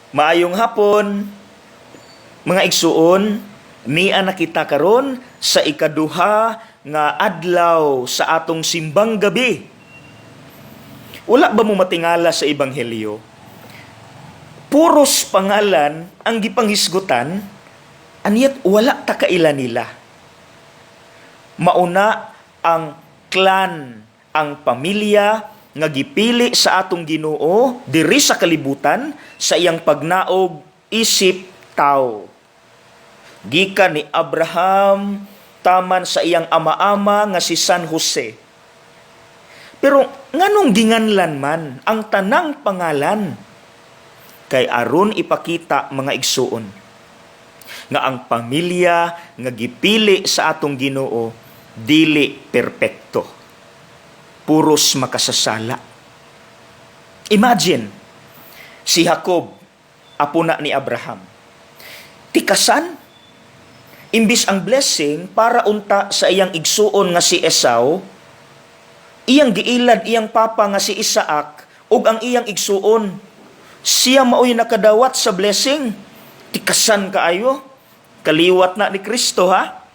Maayong hapon, mga igsuon, nia na kita karon sa ikaduha nga adlaw sa atong simbang gabi. Wala ba mo matingala sa ebanghelyo? Puros pangalan ang gipanghisgutan, and yet wala ta kaila nila. Mauna ang clan, ang pamilya nga gipili sa atong Ginoo diri sa kalibutan sa iyang pagnaog isip tao. Gikan ni Abraham taman sa iyang ama-ama nga si San Jose. Pero nganong ginganlan man ang tanang pangalan? Kay aron ipakita, mga igsuon, nga ang pamilya nga gipili sa atong Ginoo dili perpekto. Puros makasasala. Imagine, si Jacob, apo na ni Abraham. Tikasan, imbis ang blessing para unta sa iyang igsuon nga si Esau, iyang giilad iyang papa nga si Isaac ug ang iyang igsuon. Siya maoy nakadawat sa blessing. Tikasan kaayo. Kaliwat na ni Kristo, ha.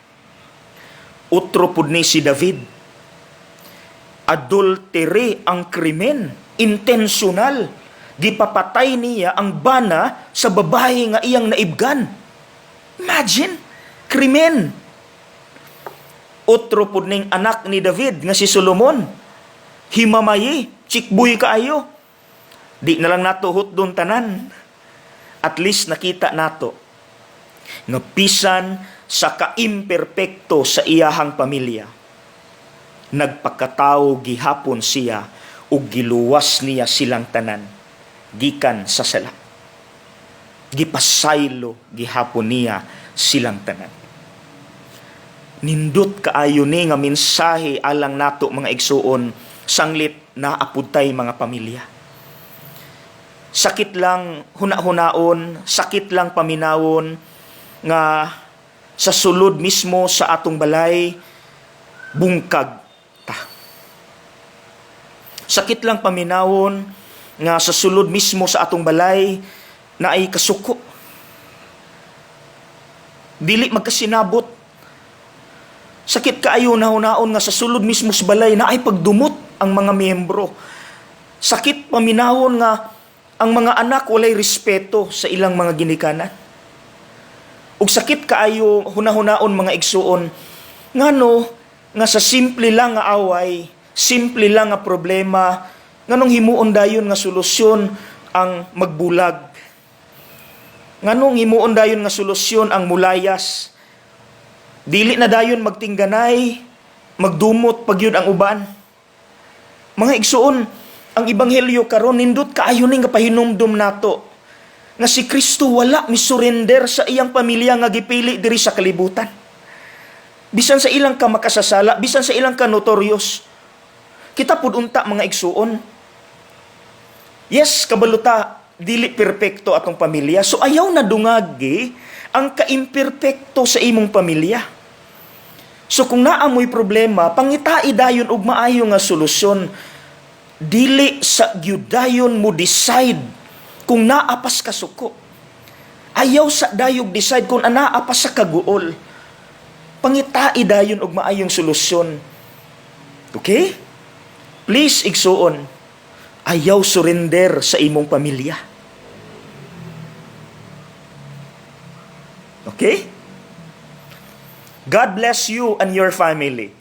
Utro pud ni si David. Adultery ang krimen, intentional. Gipapatay niya ang bana sa babae nga iyang naibgan. Imagine, krimen. Utro pud ning anak ni David nga si Solomon. Himamayi, chikbuy kaayo. Di na lang nato hutdon tanan. At least nakita nato nga bisan sa kaimperpekto sa iyahang pamilya, nagpakatao gihapon siya ug giluwas niya silang tanan gikan sa sala. Gipasaylo gihapon niya silang tanan. Nindot kaayo ni nga mensahe alang nato, mga igsuon, sanglit naa pud tay mga pamilya. Sakit lang huna-hunaon, sakit lang paminawon nga sa sulod mismo sa atong balay bungkag ta. Sakit lang paminawon nga sa sulod mismo sa atong balay naay kasuko. Dili magkasinabot. Sakit kaayo hunahunaon nga sa sulod mismo sa balay naay pagdumot ang mga miyembro. Sakit paminawon nga ang mga anak walay respeto sa ilang mga ginikanan. Ug sakit kaayo hunahunaon, mga igsuon, ngano nga sa simple lang nga away, simple lang nga problema, nganong himuon dayon nga solusyon ang magbulag? Nganong himuon dayon nga solusyon ang mulayas? Dili na dayon magtingganay, magdumot pa gyud ang uban. Mga igsuon, ang ebanghelyo karon nindot kaayo ning pahinumdum nato nga si Kristo wala mi surrender sa iyang pamilya nga gipili diri sa kalibutan. Bisan sa ilang ka makasasala, bisan sa ilang ka notorious. Kita pud unta, mga igsuon. Yes, kabalo ta dili perpekto atong pamilya. So ayaw na dungagi ang kaimperpekto sa imong pamilya. So kung naa mo'y problema, pangitai dayon og maayo nga solusyon. Dili sa gyud dayon mo decide kung naa pas kasuko. Ayaw sa dayog decide kung anaa pa sa kaguol. Pangitai dayon og maayong solusyon. Okay? Please, igsuon, ayaw surrender sa imong pamilya. Okay? God bless you and your family.